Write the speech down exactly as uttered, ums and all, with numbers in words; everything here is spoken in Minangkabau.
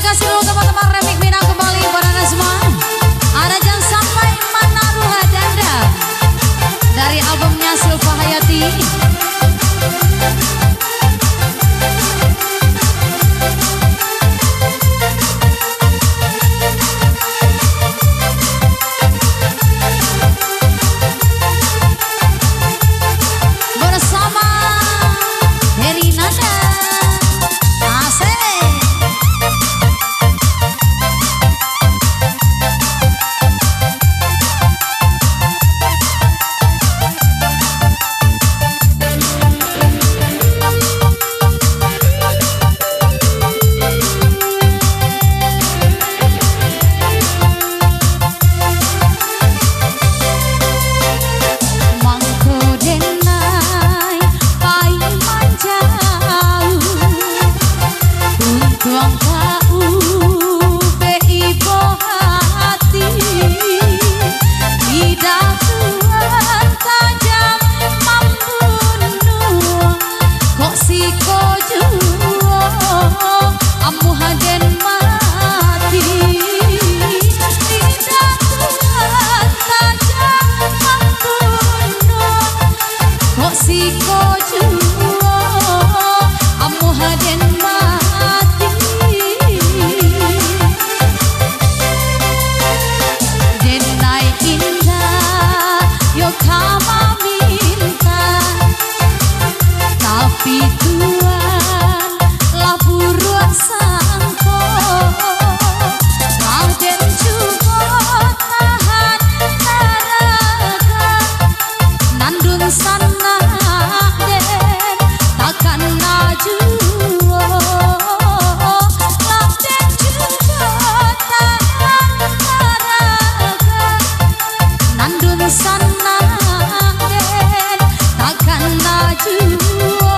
Kasih dulu teman-teman, remix Minang kembali buat anda semua. Ada Jangan Sampai Manaruh Dendam dari albumnya Silva Hayati. Bersama Heri Nanda. Asik. Mangko denai pai manjauah, untuang ka ubek ibo hati. Lidah Tuhan tajam mambunuh, kok siko juo amuah den mati. Lidah Tuhan tajam mambunuh, kok siko juo amuah den mati. Denai indak yo ka mamintak, tapi Tuhan lah buruak sangko. Raden juo tahan naraka, nan dunsanak den takana juo. Raden juo tahan naraka, nan dunsanak den takana juo.